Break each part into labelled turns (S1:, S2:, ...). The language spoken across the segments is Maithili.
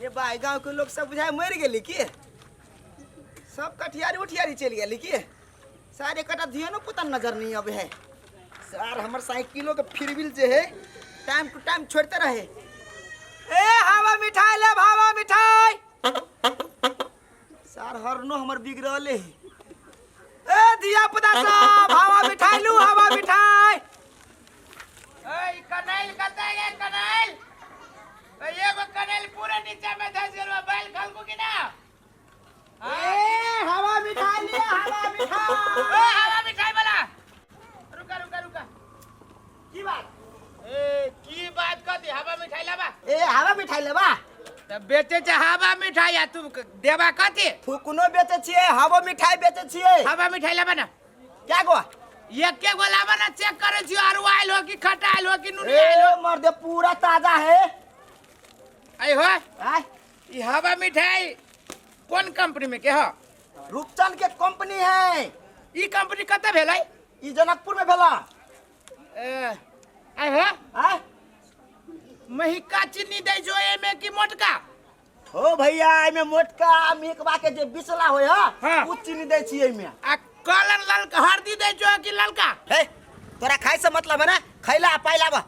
S1: रे भाई गांव के लोग सब बुझाए मर गेली की सब कटियारी उठियारी चलि गेली की सारे कटा धियानो पुता नजर नहीं अबे है सर हमर साइकिलो के फिरबिल जे है टाइम टू टाइम छोड़ते रहे ए हवा मिठाई ले हवा मिठाई सर हरनो हमर बिगड़ल है ए धिया पुता सब हवा मिठाई लू हवा मिठाई
S2: ए कनैल कतै गे कनैल ए, एगो कनैल पूरा नीचा में धस गेल बा, बैल खलबू कि ना
S1: ए हवा मिठाई ले हवा मिठाई
S2: ए हवा मिठाई वाला रुका रुका रुका
S1: की बात
S2: ए की बात कथी हवा मिठाई लाबा
S1: ए हवा मिठाई लेबा
S2: त बेचे छै हवा मिठाई आ तू देबा कथी
S1: फुकनो बेचे छियै हवो मिठाई बेचे छियै
S2: हवा मिठाई लाबा ना
S1: क्या गो
S2: एके गो लाबा ना चेक करे छियो आरु आयल हो कि खटायल हो कि नुनी
S1: ए
S2: आयल हो
S1: मर्दे पूरा ताजा है
S2: आई हो
S1: आय
S2: ई हवा मिठाई कोन कंपनी में के हो
S1: रूपचंद के कंपनी है
S2: ई कंपनी कतऽ भेलै
S1: ई जनकपुर में भेला
S2: ए, आई हो
S1: आय
S2: महिका चीनी दै जो एमे कि मोटका
S1: हो भैया एमे मोटका मेकबा के जे बिसला होय ह
S2: हाँ।
S1: उ चीनी दै छी एमे
S2: आ कलर ललका हरदी दै जो कि ललका
S1: हे तोरा खाइ से मतलब है ना खैला आ पाइ लाबा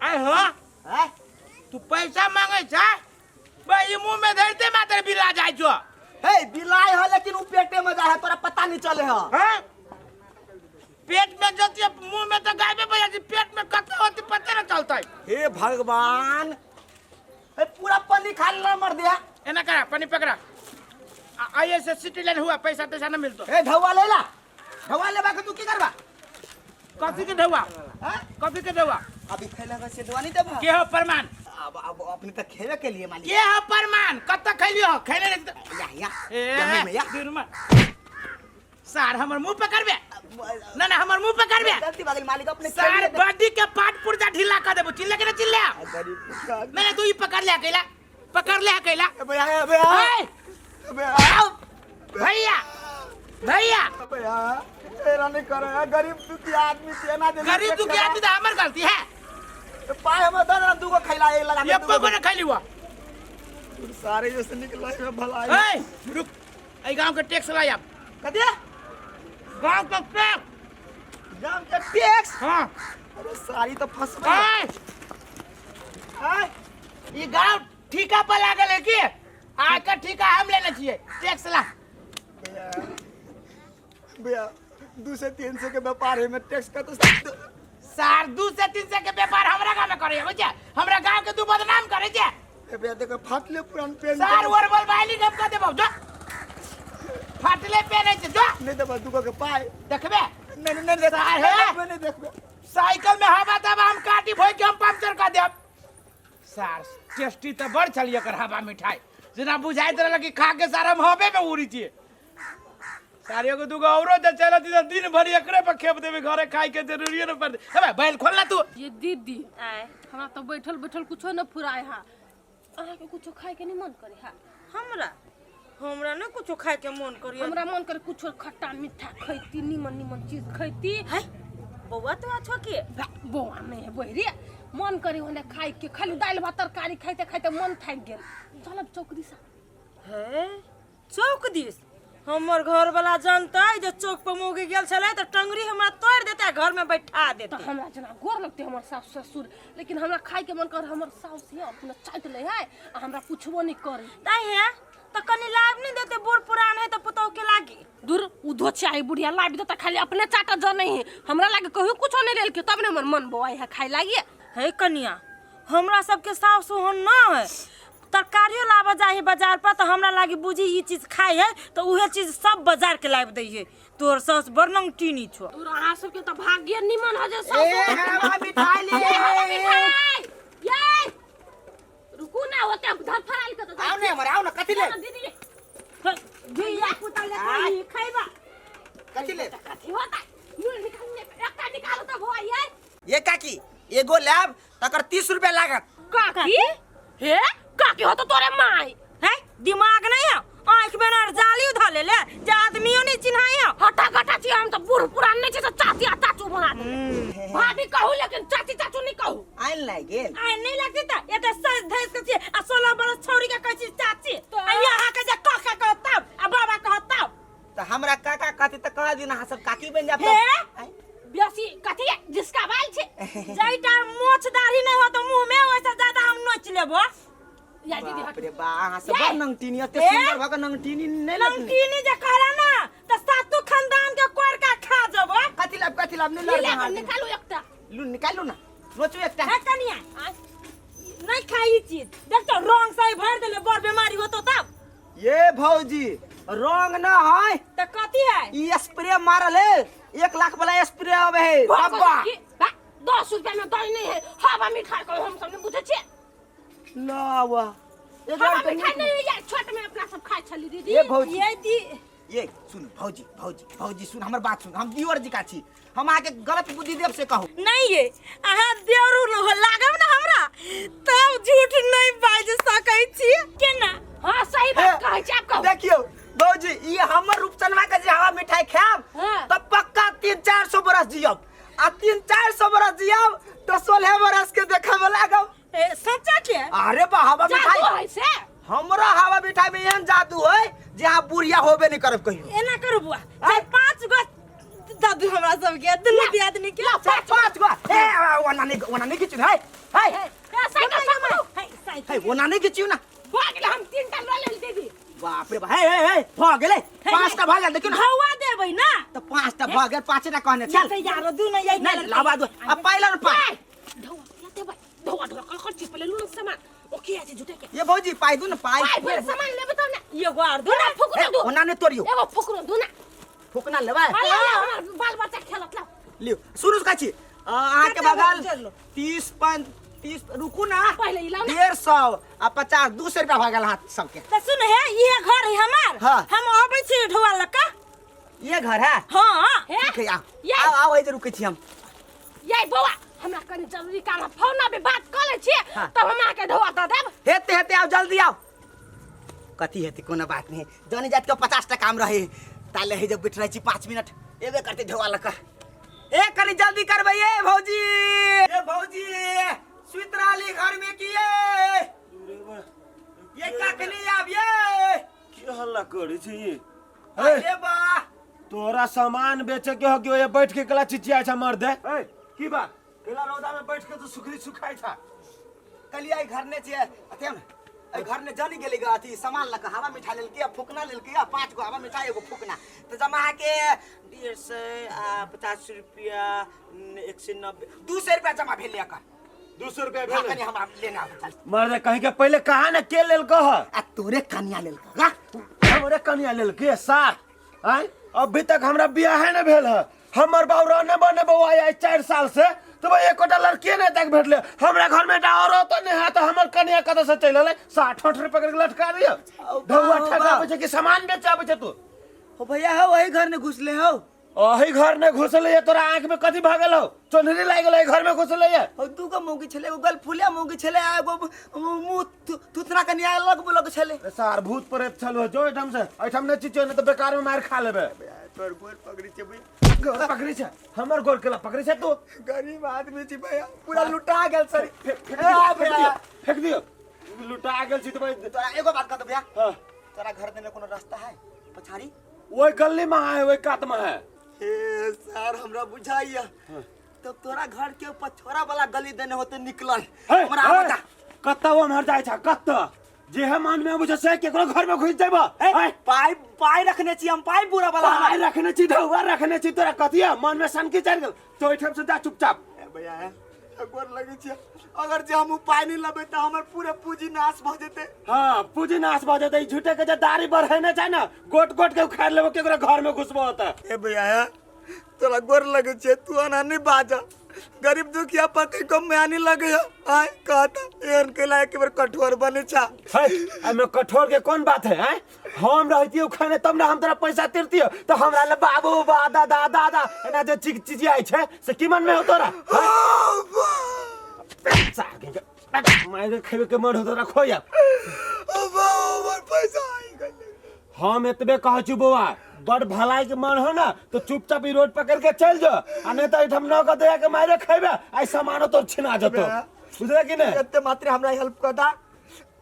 S2: आय हो
S1: हैं
S2: तू पैसा मांगे छ बे ई मुंह में धरते मात्र बिला जाय जो
S1: हे बिलाय ह लेकिन उ पेटे में जाय है तोरा पता नहीं चले ह
S2: हां पेट में जति मुंह में तो गायबे बजा छी पेट में कते होती पते न चलतै
S1: हे भगवान ए पूरा पन्नी खा लेला मर दिया
S2: एना करा पानी पकड़ा आइए से सिटी लाइन हुआ पैसा तैसा न मिलतो
S1: ए ढौआ लेला ढौआ लेबा के तू की करबा
S2: कथी के ढौआ
S1: हैं
S2: कथी के ढौआ
S1: अभी खैला के से दवा नहीं देबा
S2: के हो प्रमाण
S1: अब अपने तो खेवे के लिए मालिक
S2: के हो प्रमाण कत खैलियो हो खैले नहीं त-
S1: या या
S2: ए
S1: या में या
S2: दुर्मा सार हमर मुंह पकड़बे ना ना हमर मुंह पकड़बे
S1: गलती बागल मालिक अपने
S2: सार बॉडी के पाट पुर्जा ढीला कर देबो चिल्ले के ना चिल्ले
S1: गरीब का
S2: नहीं तू ई पकड़ ले अकेला पकड़ ले अकेला
S1: अबे या अबे या
S2: ए,
S1: अबे आओ
S2: भैया भैया
S1: अबे या तेरा नहीं करो यार गरीब दुखी आदमी के ना दे
S2: गरीब दुखी आदमी तो हमर गलती है
S1: पाए हम दे ना दूगो खैला एक लगा
S2: ये पको ने खैली हुआ
S1: सारे जैसे निकला है भलाई
S2: ए रुक ए गांव के टैक्स लाई आप
S1: कथी
S2: गांव के टैक्स
S1: गांव के टैक्स
S2: हां
S1: अरे सारी तो फंस गई
S2: ए
S1: आय
S2: ई गांव ठीका पर लागल है की आय के ठीका हम लेने छिए टैक्स ला
S1: भैया 200 से 300 के व्यापार है में टैक्स का तो
S2: सार 200 से 300 के व्यापार हमरा गांव में करे बुझे हमरा गांव के तू बदनाम करे छे
S1: ए भैया देखो फाटले पुरान पेन
S2: सार और बोल बाइली गप कर देबो जो फाटले पेन है जो
S1: नहीं देबा दूगो के पाए
S2: देखबे
S1: नहीं नहीं नहीं देखबे
S2: सार है।
S1: नहीं नहीं देखबे
S2: साइकिल में हवा तब हम काटी भोई के हम पंचर कर देब सार टेस्टी तो बड़ छलिए एकर हवा मिठाई जेना बुझाइत रहल कि खा के सार हम हवे में उड़ी छिए सार एगो दूगो औरो जे चलत तऽ दिन भरि एकरे पर खेप देबै घरे खाइ के जरूरिए न पड़तै अबे बैल खोल ना तू
S3: ये दीदी
S4: आय
S3: हमरा तो बैठल बैठल कुछो न फुराए हा अहाँके कुछो खाए के नहीं मन करे हा
S4: हमरा हमरा ने कुछो खाए के मन करिए
S3: हमरा मन करे कुछो खट्टा मीठा खैती निमन निमन चीज खैती
S4: है बौआ तो आछो के
S3: बा, बौआ नहीं है बहरे मन करे ओने खाए के खाली दालि भात तरकारी खाइते खाइते मन थाकि गेल चलब चौकरी सा
S4: है चौक दिस हमर घर वाला जानतै जे चौक पर मौगी गेल छलै तऽ टंगरी हमरा तोड़ि देतै आ घर में बैठा
S3: तऽ
S4: देतै
S3: हमरा जेना गोर लगतै हमर सासु ससुर लेकिन हमरा खाइके मन कर हमर साउस है अपना चाटि लै है आ हमरा पुछबो नहि करे
S4: ताहि है तऽ कनि लाभ नहि देतै बूढ़ पुरान है तऽ पुतहु के लागी
S3: दूर उ धोछिया बुढ़िया लाबि देता खाली अपने चाट जनै है हमरा लागे कहियो कुछो नहि लेलकै तब ने हमर मन बौआइ है खाइ लागी
S4: है कनिया हमरा सबके साउस ओहन न है तरकारियो लाबऽ जाइ है बाजार पर तऽ हमरा लागी बुझी ई चीज खाइ है तऽ उहे चीज सब बाजार के लाबि दै है तोहर साउस बड़ नंगटीनी छौ
S3: दूर अहाँ सबके तऽ भाग्य निमन है जे साउस
S1: ए हवा मिठाई ले
S3: ये हवा मिठाई ये रुकू ना होते धरफड़ाइल के तऽ
S1: आओ ने हमर आओ ना कथी ले
S3: दीदी
S4: धिया पुता ले खाई खैबा
S1: कथी ले
S3: कथी होता मुँह निकाल एकटा निकालू तऽ भो ये
S1: ये काकी एगो लेब तकर 30 रुपया लागत
S3: काकी हे काकी हो तो तोरे माई
S4: है दिमाग नहीं है आँख में ना जाली उधा ले ले जे आदमियों नहीं चिन्हाई है
S3: हटा घटा छी हम तो बूढ़ पुरान नहीं छी तो चाची आ चाचू बना दे भाभी कहू लेकिन चाची चाचू नहीं कहू
S1: आइन लागि गेल
S4: आइ नहीं लगती त एते सज धज के छियै आ 16 बरस छौरी के
S1: काका कहते तऽ कह दियौ ने अहाँ सब काकी बनि जायब
S4: हे?
S1: तऽ।
S3: बेसी कथी है जिसका बाल छे
S4: जाहिटा मोछ दाढ़ी नहीं हो तो मुंह में वैसे ज्यादा हम नोच लेबो
S3: या दीदी
S1: बाप
S3: हट
S1: रे बा अहाँ सब
S3: ये।
S1: बड़ नंगटीनी एते
S4: ए?
S1: सुंदर भऽ कऽ नंगटीनी नहि लगनी
S4: नमकीनी जे कहला ना त सातु खानदान के कोर का खा जबो
S1: कथी लाब कथी लाब नहि
S3: ई
S1: लड़
S3: ले
S1: अहाँ
S3: निकालू एकटा
S1: लू निकालू ना नोचू एकटा
S4: है कनिया नहीं खाई ई चीज देख तो रंग सही भर देले बड़ बीमारी होतो तब
S1: ये भौजी रंग न है
S4: त कथी है
S1: ई स्प्रे मारल है 1 लाख वाला स्प्रे आवे है डब्बा
S3: बा 10 रुपया में दही नहीं है हवा मिठाई को हम सब नहीं बुझे छियै
S1: लावा एक
S3: हवा
S1: बार
S3: मिठाई नहीं है यार छोट में अपना सब खाइ छली दीदी
S1: ये भौजी
S4: ये दी
S1: ये सुन भौजी भौजी भौजी सुन हमर बात सुन हम दियोर जी का छी हम अहाँके गलत बुद्धि देब से कहू
S4: नहीं ये अहाँ देवरू लोग लागब ना हमरा तब झूठ नहीं बाज सकै छी केना
S3: हाँ सही बात कहै छी आप कहू
S1: देखियौ भौजी ई हमर रूपचनवा के जे हवा मिठाई खायब
S3: हाँ।
S1: तऽ पक्का 300-400 बरस जियब आ 300-400 बरस जियब तऽ 16 बरस के देखऽ में लागब।
S4: ए, सच्चा के?
S1: अरे बा हवा
S3: जादू
S1: मिठाई
S3: है से।
S1: हमरा हवा मिठाई में एहन जादू है जे अहाँ बुढ़िया होबे नहीं करब कहियो।
S4: एना करू बुआ, चार पाँच गो दादू हमरा सबके दुनू दियादनी के।
S1: चार पाँच गो ए ओना नहीं, ओना नहीं खींचू है है।
S3: ए, साइकिल पकड़ू।
S4: है, साइकिल।
S1: है, ओना नहीं खींचियो ना।
S3: भऽ गेलै, हम तीन टा लऽ लेल दीदी।
S1: बाप रे बाप, हे हे हे, भऽ गेलै, पाँचटा भऽ गेल, देखियौ ना।
S4: हवा देबै ना।
S1: तऽ पाँचटा भऽ गेल, पाँचेटा कहने चल।
S4: से यारो दू नहीं यही।
S1: नहीं लाबा दो आ पाइला न पाइ।
S3: ढौआ देबै, ढौआ ढौआ कल कर छी पहिले लून सामान ओके আছে झूठे के।
S1: ये भौजी पाइ दू न पाइ।
S3: पाइ भरि सामान लेबै तब ने।
S4: एगो आर दू
S3: दू
S4: ना।
S3: ना फुकरो
S1: हे,
S3: दू।
S1: ओना नहि तोड़ियौ।
S3: एगो फुकरो दू ना।
S1: फुकना लेबै?
S3: हाँ, ला, ला, हमर बाल बच्चा खेलत ला।
S1: लियौ, शुरू से कहै छी अहाँके
S4: कते
S1: बगल
S4: जोड़ लो।
S1: 30 35, रुकू ना।
S3: पहिले ई लाउ ना।
S1: 150 आ 50, 200 रुपया भऽ गेल अहाँ सबके।
S4: तऽ सुन हे, इहे घर है हमार।
S1: हाँ।
S4: हम अबै छी ढोआ लऽ कऽ।
S1: ये घर है?
S4: हाँ।
S3: हे।
S1: ठीक है, आओ।
S3: ये।
S1: आओ आओ, एहि जे रुकै छी हम।
S3: ये बौआ, हमरा कनि जरूरी काम है, फोन पे बात कऽ लै छियै।
S1: हाँ।
S3: तब हम अहाँके ढौआ दऽ देब।
S1: हेते हेते, आओ जल्दी आओ। कथी हेतै, कोनो बात नहीं, जनी जात के 50 टा काम रहे ताले है जब बैठ रहै छी 5 मिनट एबे करते ढोआ लऽ कऽ। ए कनि जल्दी करबै। ए भौजी, ए भौजी, सुति रहली घर में की ये ये कखनी आब ये?
S5: की हल्ला करै छी?
S1: अरे बा।
S5: तोरा सामान बेचे के हो कि बैठ के कला चिचिया छा मर दे? ए की बात केला रौदा में बैठ के तो सुखरी सुखाई छा?
S1: कलिया घर ने छियै अथे ने, एहि घर ने जानी गेली ग अथी सामान लऽ कऽ, हवा मिठाई लेलकै आ फुकना लेलकै आ पाँच गो हवा मिठाई, एगो फुकना, तऽ जमा अहाँके 150 आ 50 रुपया, 190, 200 रुपया जमा भेलै एकर।
S5: 200 रुपया
S1: हाँ,
S5: भेल?
S1: कनि हमरा लेना आबै चल।
S5: मर दे कहीं के, पहले कहा ने के लेल कह।
S1: आ तोरे कनिया लेलकै गा।
S5: हमरे कनिया लेलकै सार? आय अभी तक हमरा बियाह ने भेल है, हमर बाबू रहने बने बौआ आइ 4 साल से तो भाई एकोटा लड़की नहीं तक भेटले। हमरा घर में एकटा औरतो नहीं है तो हमर कनिया कतऽ से चलि एलै? 60 रुपये पकड़ के लटका दियौ ढौआ ठका आबै छै कि सामान बेचे आबै छै तू?
S1: हो भैया, हो वही घर ने घुसले हो।
S5: अही घर ने घुसले ये? तोरा आँख में कथी भऽ गेल हौ? चोन्हरी लागि गेल? घर में घुसले ये?
S1: हो, दूगो मौगी छलै, एगो गलफुलिया मौगी छलै आ एगो मुँह थुथना कनिया अलग बुलग छलै।
S5: सार भूत प्रेत छलु। जो एहिठाम से, एहिठाम नहि चिचियो, नहि तऽ बेकार में मारि खा लेबे।
S1: तोर गोर पकड़ी छै भैया।
S5: गोर पकड़ै छै? हमर गोर केला पकड़ै छै तू?
S1: गरीब आदमी छी भैया, पूरा लुटा गेल सर।
S5: फेंक दियौ, फेंक दियौ, फेंक दियौ। लुटा गेल छी तऽ भाई।
S1: तोरा एगो बात कह दो भैया।
S5: हाँ।
S1: तोरा घर देने कोनो रास्ता है पछाड़ी?
S5: ओहि गली में है, ओहि कात में है।
S1: हे सर, हमरा बुझाइया तब तोरा घर के पछोरा वाला गली देने होते निकलल।
S5: हे,
S1: हमरा
S5: हे,
S1: बता।
S5: कत्ता वो मर जाइ छ? कत्ता जे है मन में बुझे से केकरो घर में घुस जेबो?
S1: ए, पाई पाई रखने छी हम, पाई बुरा वाला
S5: पाई
S1: हमर।
S5: रखने छी, ढौआ रखने छी, तोरा कथी है मन में सनकी चढ़ गेल? तो ओहिठाम से जा चुपचाप।
S1: ए भैया, हे, गोर लगै छी, अगर जे हम उपाय नहीं लेबै तऽ हमर पूरे पूंजी नाश भऽ जेतै।
S5: हाँ, पूंजी नाश भऽ जेतै। ई झूठे के जे दाढ़ी बढ़ेने छै ने, गोट गोट के उखाड़ लेबो केकरो घर में घुसबो तऽ।
S1: ए भैया, हे, तोरा गोर लगै छै, तू एना नहीं बाज, गरीब दुखिया पर कहीं माया नहीं लगे आय कहता एहन कैला एक बेर कठोर बने छा।
S5: है, एहिमे कठोर के कोन बात है? आँय? हम रहती उखाने तब ना हम तोरा पैसा तिरतियो, तो हमरा ले बाबू बा दादा दादा एना जे चिक चिचियाइ छै से की मन में हो तोरा? मारि खेबे के मन हो तोरा? खोया।
S1: हमर पैसा आई गेलै।
S5: हम एतबे कहै छी बौआ, बड़ भलाई के मन हो ना तो चुपचाप ई रोड पकड़ के चल जो, आ नहीं तो एहिठाम न कऽ दया के मारे खेबे, आई सामानो तोर छिना जेतो, बुझले कि नहीं?
S1: एते मात्र हमरा हेल्प कर दा।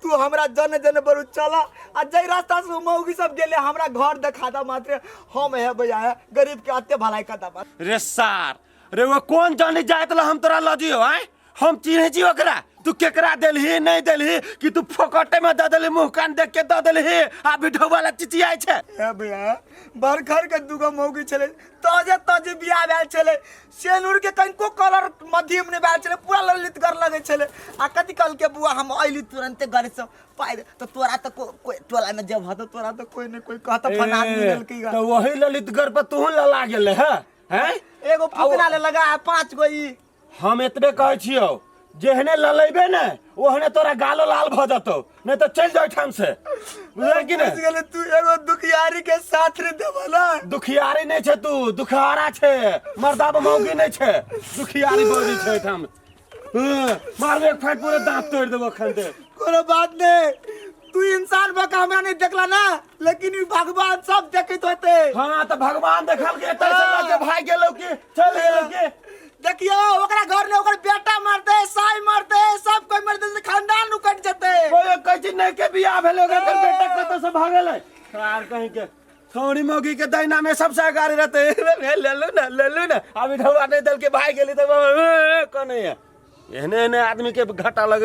S1: तू हमरा जने जने बरू चला आ जै रास्ता से मौगी सब गेले हमरा घर देखा दा मात्र हम है भैया है गरीब के अत्ते भलाई कर दा।
S5: रे सार रे वो कोन जाने जात ला हम तोरा लजियो आय हम चिन्हे छी ओकरा तू केकरा देलही नहीं देलही कि तू फोकटे में दऽ देलही मुंह कान देख के दऽ देलही आ बिठौवा ला चिचियाइ छै।
S1: हे भैया बरखर के दूगो मौगी छलै ताजे ताजे बियाह भेल छलै सेनुर के कनिको कलर मध्यम नहि भेल छलै पूरा ललितगर लगै छलै आ कथी कहलकै बुआ हम अयली तुरन्ते घरे से पाइ दे तऽ तोरा तऽ कोइ टोला में जब हतो तोरा तऽ कोइ ने कोइ कहत फना आदमी लेलकै गा।
S5: तऽ वही ललितगर पर तू लला गेले है हैं?
S1: एगो फुकना ले लगा है 5 गो ई।
S5: हम एतबे कहै छियौ जेहने ललेबे ने ओहने तोरा गालो लाल भऽ जतौ नहीं तऽ चलि जाओ ठाम से बुझल कि
S1: बुझ
S5: नहीं?
S1: गेलै तू एगो दुखियारी के साथ रे देबो ना।
S5: दुखियारी नहीं छै तू दुखहारा छै मर्दा मौगी नहीं छै दुखियारी बजै छै एहिठाम। मारबे एक फाट पूरे दांत तोड़ देबो एखन ते।
S1: कोनो बात नहीं तू इंसान बका हमरा नहीं देखला ना लेकिन ई भगवान सब देखैत होते।
S5: हाँ तो भगवान देखल के तैसे लग के भाग गेलो की चल गेलो की।
S1: देखियो ओकरा घर ने ओकर बेटा मरते साई मरते सब कोई मरते खानदान उकट जते।
S5: कोई कहै छै नहीं के बियाह भेलै ओकरा घर बेटा कतौ से भागल है सार कहीं के छौड़ी मौगी के दैना में सबसे अगाड़ी रहते ले लू ना ले लू ना अभी ढौआ नहीं दल के भाग गेली तो कोने है एहने एहने आदमी के घाटा लगे।